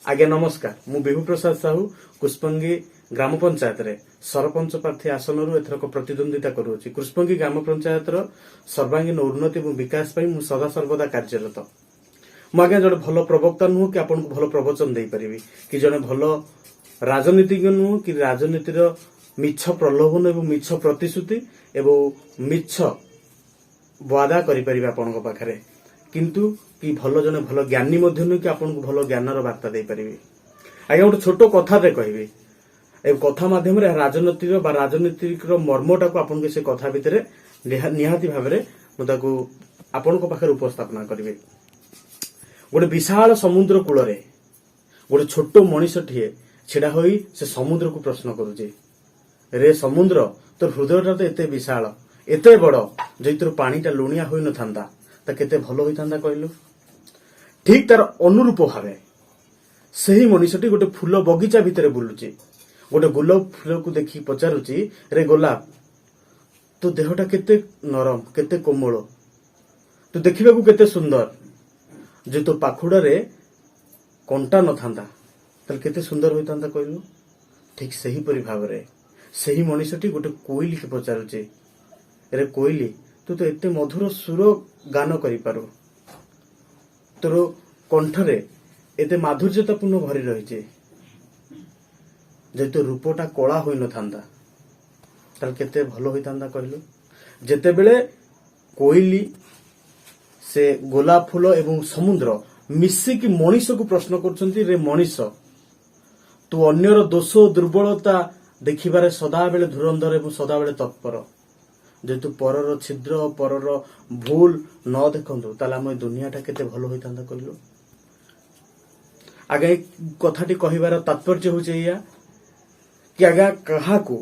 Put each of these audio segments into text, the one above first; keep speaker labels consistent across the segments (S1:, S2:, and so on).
S1: ଆଜ୍ଞା ନମସ୍କାର। ମୁଁ ବିଭୁ ପ୍ରସାଦ ସାହୁ, କୁଷ୍ପଙ୍ଗୀ ଗ୍ରାମ ପଞ୍ଚାୟତରେ ସରପଞ୍ଚ ପ୍ରାର୍ଥୀ ଆସନରୁ ଏଥରକ ପ୍ରତିଦ୍ୱନ୍ଦିତା କରୁଅଛି। କୁଷ୍ପଙ୍ଗୀ ଗ୍ରାମ ପଞ୍ଚାୟତର ସର୍ବାଙ୍ଗୀନ ଉନ୍ନତି ଏବଂ ବିକାଶ ପାଇଁ ମୁଁ ସଦାସର୍ବଦା କାର୍ଯ୍ୟରତ। ମୁଁ ଆଜ୍ଞା ଜଣେ ଭଲ ପ୍ରବକ୍ତା ନୁହଁ କି ଆପଣଙ୍କୁ ଭଲ ପ୍ରବଚନ ଦେଇପାରିବି, କି ଜଣେ ଭଲ ରାଜନୀତିଜ୍ଞ ନୁହଁ କି ରାଜନୀତିର ମିଛ ପ୍ରଲୋଭନ ଏବଂ ମିଛ ପ୍ରତିଶ୍ରୁତି ଏବଂ ମିଛ ୱାଦା କରିପାରିବେ ଆପଣଙ୍କ ପାଖରେ। କିନ୍ତୁ କି ଭଲ ଜଣେ ଭଲ ଜ୍ଞାନୀ ମଧ୍ୟ ନୁହେଁ କି ଆପଣଙ୍କୁ ଭଲ ଜ୍ଞାନର ବାର୍ତ୍ତା ଦେଇପାରିବି। ଆଜ୍ଞା, ଗୋଟେ ଛୋଟ କଥାଟେ କହିବି। ଏ କଥା ମାଧ୍ୟମରେ ରାଜନୀତିର ବା ରାଜନୀତିର ମର୍ମଟାକୁ ଆପଣଙ୍କୁ ସେ କଥା ଭିତରେ ନିହାତି ଭାବରେ ମୁଁ ତାକୁ ଆପଣଙ୍କ ପାଖରେ ଉପସ୍ଥାପନା କରିବି। ଗୋଟେ ବିଶାଳ ସମୁଦ୍ର କୂଳରେ ଗୋଟେ ଛୋଟ ମଣିଷଟିଏ ଛିଡା ହୋଇ ସେ ସମୁଦ୍ରକୁ ପ୍ରଶ୍ନ କରୁଛି, "ରେ ସମୁଦ୍ର, ତୋର ହୃଦୟଟା ତ ଏତେ ବିଶାଳ, ଏତେ ବଡ, ଯଦି ତୋର ପାଣିଟା ଲୁଣିଆ ହୋଇନଥାନ୍ତା ତ କେତେ ଭଲ ହୋଇଥାନ୍ତା କହିଲୁ?" ଠିକ ତାର ଅନୁରୂପ ଭାବେ ସେହି ମଣିଷଟି ଗୋଟେ ଫୁଲ ବଗିଚା ଭିତରେ ବୁଲୁଛି। ଗୋଟେ ଗୋଲାପ ଫୁଲକୁ ଦେଖି ପଚାରୁଛି, "ରେ ଗୋଲାପ, ତୋ ଦେହଟା କେତେ ନରମ, କେତେ କୋମଳ, ତୁ ଦେଖିବାକୁ କେତେ ସୁନ୍ଦର। ଯେ ତୋ ପାଖୁଡାରେ କଣ୍ଟା ନଥାନ୍ତା, ତାହେଲେ କେତେ ସୁନ୍ଦର ହୋଇଥାନ୍ତା କହିଲୁ?" ଠିକ ସେହିପରି ଭାବରେ ସେହି ମଣିଷଟି ଗୋଟେ କୋଇଲିକି ପଚାରୁଛି, "ରେ କୋଇଲି, ତୁ ତ ଏତେ ମଧୁର ସୁର ଗାନ କରିପାରୁ, ତୋର କଣ୍ଠରେ ଏତେ ମାଧୁର୍ଯ୍ୟତାପୂର୍ଣ୍ଣ ଭରି ରହିଛି, ଯଦି ତୋ ରୂପଟା କଳା ହୋଇନଥାନ୍ତା, ତାହେଲେ କେତେ ଭଲ ହୋଇଥାନ୍ତା କହିଲୁ?" ଯେତେବେଳେ କୋଇଲି, ସେ ଗୋଲାପ ଫୁଲ ଏବଂ ସମୁଦ୍ର ମିଶିକି ମଣିଷକୁ ପ୍ରଶ୍ନ କରୁଛନ୍ତି, "ରେ ମଣିଷ, ତୁ ଅନ୍ୟର ଦୋଷ ଓ ଦୁର୍ବଳତା ଦେଖିବାରେ ସଦାବେଳେ ଧୁରନ୍ଧର ଏବଂ ସଦାବେଳେ ତତ୍ପର। ଯଦି ତୁ ପରର ଛିଦ୍ର, ପରର ଭୁଲ ନ ଦେଖନ୍ତୁ, ତାହେଲେ ଆମ ଏ ଦୁନିଆଟା କେତେ ଭଲ ହୋଇଥାନ୍ତା କହିଲୁ?" ଆଜ୍ଞା, ଏଇ କଥାଟି କହିବାର ତାତ୍ପର୍ଯ୍ୟ ହେଉଛି ଏଇଆ କି ଆଜ୍ଞା, କାହାକୁ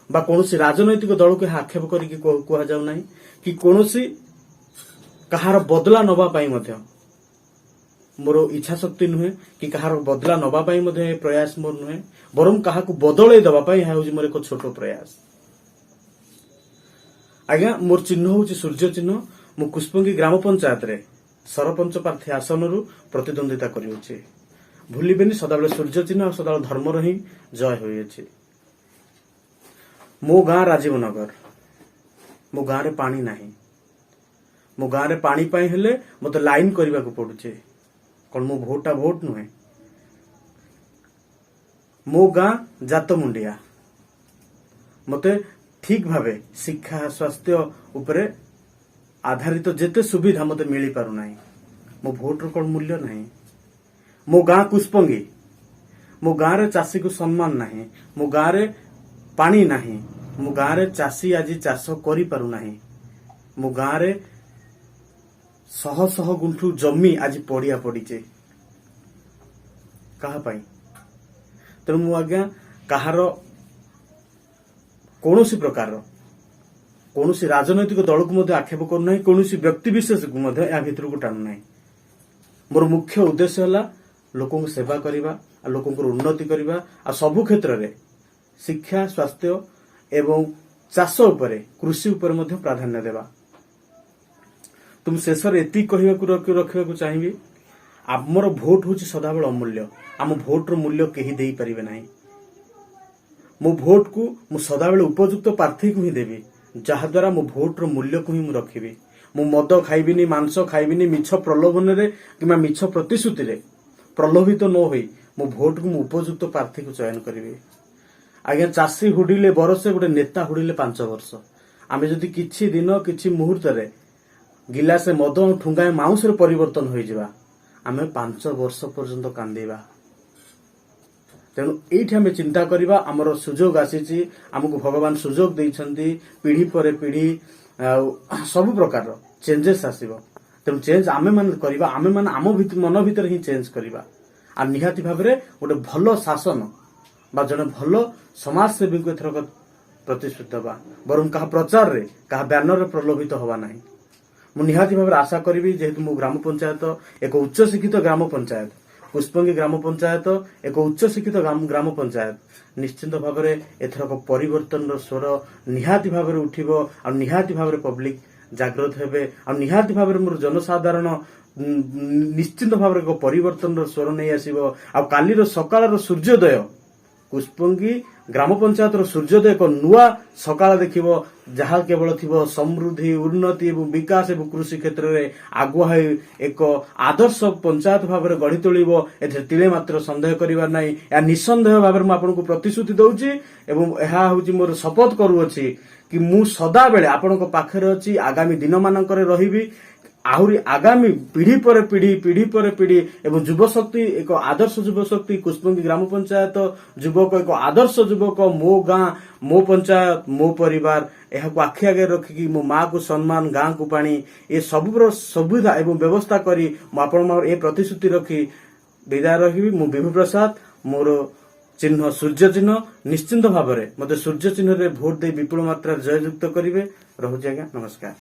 S1: ବା କୌଣସି ରାଜନୈତିକ ଦଳକୁ ଏହା ଆକ୍ଷେପ କରିକି କୁହାଯାଉ ନାହିଁ କି କୌଣସି କାହାର ବଦଲା ନବା ପାଇଁ ମଧ୍ୟ ମୋର ଇଚ୍ଛା ଶକ୍ତି ନୁହେଁ କି କାହାର ବଦଲା ନବା ପାଇଁ ମଧ୍ୟ ଏ ପ୍ରୟାସ ମୋର ନୁହେଁ, ବରଂ କାହାକୁ ବଦଳେଇ ଦେବା ପାଇଁ ଏହା ହେଉଛି ମୋର ଏକ ଛୋଟ ପ୍ରୟାସ। ଆଜ୍ଞା, ମୋର ଚିହ୍ନ ହେଉଛି ସୂର୍ଯ୍ୟ ଚିହ୍ନ। ମୁଁ କୁଷ୍ପଙ୍ଗୀ ଗ୍ରାମ ପଞ୍ଚାୟତରେ ସରପଞ୍ଚ ପ୍ରାର୍ଥୀ ଆସନରୁ ପ୍ରତିଦ୍ୱନ୍ଦିତା କରିଅଛି। ଭୁଲିବେନି, ସଦାବେଳେ ସୂର୍ଯ୍ୟ ଚିହ୍ନ ଆଉ ସଦାବେଳେ ଧର୍ମର ହିଁ ଜୟ ହୋଇଅଛି। ମୋ ଗାଁ ରାଜୀବନଗର। ମୋ ଗାଁରେ ପାଣି ନାହିଁ। ମୋ ଗାଁରେ ପାଣି ପାଇଁ ହେଲେ ମତେ ଲାଇନ କରିବାକୁ ପଡୁଛି। କଣ ମୋ ଭୋଟଟା ଭୋଟ ନୁହେଁ? ମୋ ଗାଁ ଜାତମୁଣ୍ଡିଆ। ମତେ ଠିକ ଭାବେ ଶିକ୍ଷା, ସ୍ୱାସ୍ଥ୍ୟ ଉପରେ ଆଧାରିତ ଯେତେ ସୁବିଧା ମତେ ମିଳିପାରୁନାହିଁ। ମୋ ଭୋଟର କଣ ମୂଲ୍ୟ ନାହିଁ? ମୋ ଗାଁ କୁଷ୍ପଙ୍ଗୀ। ମୋ ଗାଁରେ ଚାଷୀକୁ ସମ୍ମାନ ନାହିଁ। ମୋ ଗାଁରେ ପାଣି ନାହିଁ। ମୋ ଗାଁରେ ଚାଷୀ ଆଜି ଚାଷ କରିପାରୁନାହିଁ। ମୋ ଗାଁରେ ଶହ ଶହ ଗୁଣ୍ଠୁ ଜମି ଆଜି ପଡିଆ ପଡିଛି। କାହା ପାଇଁ? ତେଣୁ ମୁଁ ଆଜ୍ଞା କାହାର କୌଣସି ପ୍ରକାରର କୌଣସି ରାଜନୈତିକ ଦଳକୁ ମଧ୍ୟ ଆକ୍ଷେପ କରୁନାହିଁ, କୌଣସି ବ୍ୟକ୍ତି ବିଶେଷକୁ ମଧ୍ୟ ଏହା ଭିତରକୁ ଟାଣୁନାହିଁ। ମୋର ମୁଖ୍ୟ ଉଦ୍ଦେଶ୍ୟ ହେଲା ଲୋକଙ୍କୁ ସେବା କରିବା ଆଉ ଲୋକଙ୍କର ଉନ୍ନତି କରିବା ଆଉ ସବୁ କ୍ଷେତ୍ରରେ ଶିକ୍ଷା, ସ୍ୱାସ୍ଥ୍ୟ ଏବଂ ଚାଷ ଉପରେ, କୃଷି ଉପରେ ମଧ୍ୟ ପ୍ରାଧାନ୍ୟ ଦେବା। ତ ମୁଁ ଶେଷରେ ଏତିକି କହିବାକୁ ରଖିବାକୁ ଚାହିଁବି, ଆମର ଭୋଟ ହେଉଛି ସଦାବେଳେ ଅମୂଲ୍ୟ। ଆମ ଭୋଟର ମୂଲ୍ୟ କେହି ଦେଇପାରିବେ ନାହିଁ। ମୋ ଭୋଟକୁ ମୁଁ ସଦାବେଳେ ଉପଯୁକ୍ତ ପ୍ରାର୍ଥୀକୁ ହିଁ ଦେବି, ଯାହାଦ୍ୱାରା ମୋ ଭୋଟର ମୂଲ୍ୟକୁ ହିଁ ମୁଁ ରଖିବି। ମୁଁ ମଦ ଖାଇବିନି, ମାଂସ ଖାଇବିନି, ମିଛ ପ୍ରଲୋଭନରେ କିମ୍ବା ମିଛ ପ୍ରତିଶ୍ରୁତିରେ ପ୍ରଲୋଭିତ ନ ହୋଇ ମୋ ଭୋଟକୁ ମୁଁ ଉପଯୁକ୍ତ ପ୍ରାର୍ଥୀକୁ ଚୟନ କରିବି। ଆଜ୍ଞା, ଚାଷୀ ହୁଡ଼ିଲେ ବରଷେ, ଗୋଟେ ନେତା ହୁଡ଼ିଲେ 5 ବର୍ଷ। ଆମେ ଯଦି କିଛି ଦିନ, କିଛି ମୁହୂର୍ତ୍ତରେ ଗିଲାସେ ମଦ ଆଉ ଠୁଙ୍ଗାଏ ମାଉଁସରେ ପରିବର୍ତ୍ତନ ହୋଇଯିବା, ଆମେ 5 ବର୍ଷ ପର୍ଯ୍ୟନ୍ତ କାନ୍ଦିବା। ତେଣୁ ଏଇଠି ଆମେ ଚିନ୍ତା କରିବା। ଆମର ସୁଯୋଗ ଆସିଛି, ଆମକୁ ଭଗବାନ ସୁଯୋଗ ଦେଇଛନ୍ତି। ପିଢି ପରେ ପିଢି ଆଉ ସବୁ ପ୍ରକାରର ଚେଞ୍ଜେସ୍ ଆସିବ। ତେଣୁ ଚେଞ୍ଜ ଆମେମାନେ କରିବା। ଆମେମାନେ ଆମ ମନ ଭିତରେ ହିଁ ଚେଞ୍ଜ କରିବା ଆଉ ନିହାତି ଭାବରେ ଗୋଟେ ଭଲ ଶାସନ ବା ଜଣେ ଭଲ ସମାଜସେବୀଙ୍କୁ ଏଥରକ ପ୍ରତିଶ୍ରୁତି ଦେବା, ବରଂ କାହା ପ୍ରଚାରରେ, କାହା ବ୍ୟାନରରେ ପ୍ରଲୋଭିତ ହବା ନାହିଁ। ମୁଁ ନିହାତି ଭାବରେ ଆଶା କରିବି, ଯେହେତୁ ମୁଁ ଗ୍ରାମ ପଞ୍ଚାୟତ ଏକ ଉଚ୍ଚଶିକ୍ଷିତ ଗ୍ରାମ ପଞ୍ଚାୟତ, ପୁଷ୍ପଙ୍ଗୀ ଗ୍ରାମ ପଞ୍ଚାୟତ ଏକ ଉଚ୍ଚଶିକ୍ଷିତ ଗ୍ରାମ ପଞ୍ଚାୟତ, ନିଶ୍ଚିନ୍ତ ଭାବରେ ଏଥରକ ପରିବର୍ତ୍ତନର ସ୍ୱର ନିହାତି ଭାବରେ ଉଠିବ ଆଉ ନିହାତି ଭାବରେ ପବ୍ଲିକ ଜାଗ୍ରତ ହେବେ ଆଉ ନିହାତି ଭାବରେ ମୋର ଜନସାଧାରଣ ନିଶ୍ଚିନ୍ତ ଭାବରେ ଏକ ପରିବର୍ତ୍ତନର ସ୍ୱର ନେଇ ଆସିବ। ଆଉ କାଲିର ସକାଳର ସୂର୍ଯ୍ୟୋଦୟ, କୁଶପଙ୍ଗି ଗ୍ରାମ ପଞ୍ଚାୟତର ସୂର୍ଯ୍ୟୋଦୟ ଏକ ନୂଆ ସକାଳ ଦେଖିବ, ଯାହା କେବଳ ଥିବ ସମୃଦ୍ଧି, ଉନ୍ନତି ଏବଂ ବିକାଶ ଏବଂ କୃଷି କ୍ଷେତ୍ରରେ ଆଗୁଆ ହୋଇ ଏକ ଆଦର୍ଶ ପଞ୍ଚାୟତ ଭାବରେ ଗଢ଼ି ତୋଳିବ। ଏଥିରେ ତିଳେ ମାତ୍ର ସନ୍ଦେହ କରିବାର ନାହିଁ। ଏହା ନିଃସନ୍ଦେହ ଭାବରେ ମୁଁ ଆପଣଙ୍କୁ ପ୍ରତିଶ୍ରୁତି ଦଉଛି ଏବଂ ଏହା ହେଉଛି ମୋର ଶପଥ କରୁଅଛି କି ମୁଁ ସଦାବେଳେ ଆପଣଙ୍କ ପାଖରେ ଅଛି, ଆଗାମୀ ଦିନମାନଙ୍କରେ ରହିବି, ଆହୁରି ଆଗାମୀ ପିଢ଼ି ପରେ ପିଢ଼ି, ପିଢ଼ି ପରେ ପିଢ଼ି। ଏବଂ ଯୁବଶକ୍ତି ଏକ ଆଦର୍ଶ ଯୁବଶକ୍ତି, କୁଶପଙ୍ଗି ଗ୍ରାମ ପଞ୍ଚାୟତ ଯୁବକ ଏକ ଆଦର୍ଶ ଯୁବକ। ମୋ ଗାଁ, ମୋ ପଞ୍ଚାୟତ, ମୋ ପରିବାର, ଏହାକୁ ଆଖି ଆଗରେ ରଖିକି ମୋ ମାକୁ ସମ୍ମାନ, ଗାଁକୁ ପାଣି, ଏ ସବୁର ସୁବିଧା ଏବଂ ବ୍ୟବସ୍ଥା କରି ମୁଁ ଆପଣଙ୍କର ଏ ପ୍ରତିଶ୍ରୁତି ରଖି ବିଦାୟ ରହିବି। ମୁଁ ବିଭୁ ପ୍ରସାଦ, ମୋର ଚିହ୍ନ ସୂର୍ଯ୍ୟ ଚିହ୍ନ। ନିଶ୍ଚିନ୍ତ ଭାବରେ ମୋତେ ସୂର୍ଯ୍ୟ ଚିହ୍ନରେ ଭୋଟ ଦେଇ ବିପୁଳ ମାତ୍ରାରେ ଜୟଯୁକ୍ତ କରିବେ। ରହୁଛି ଆଜ୍ଞା, ନମସ୍କାର।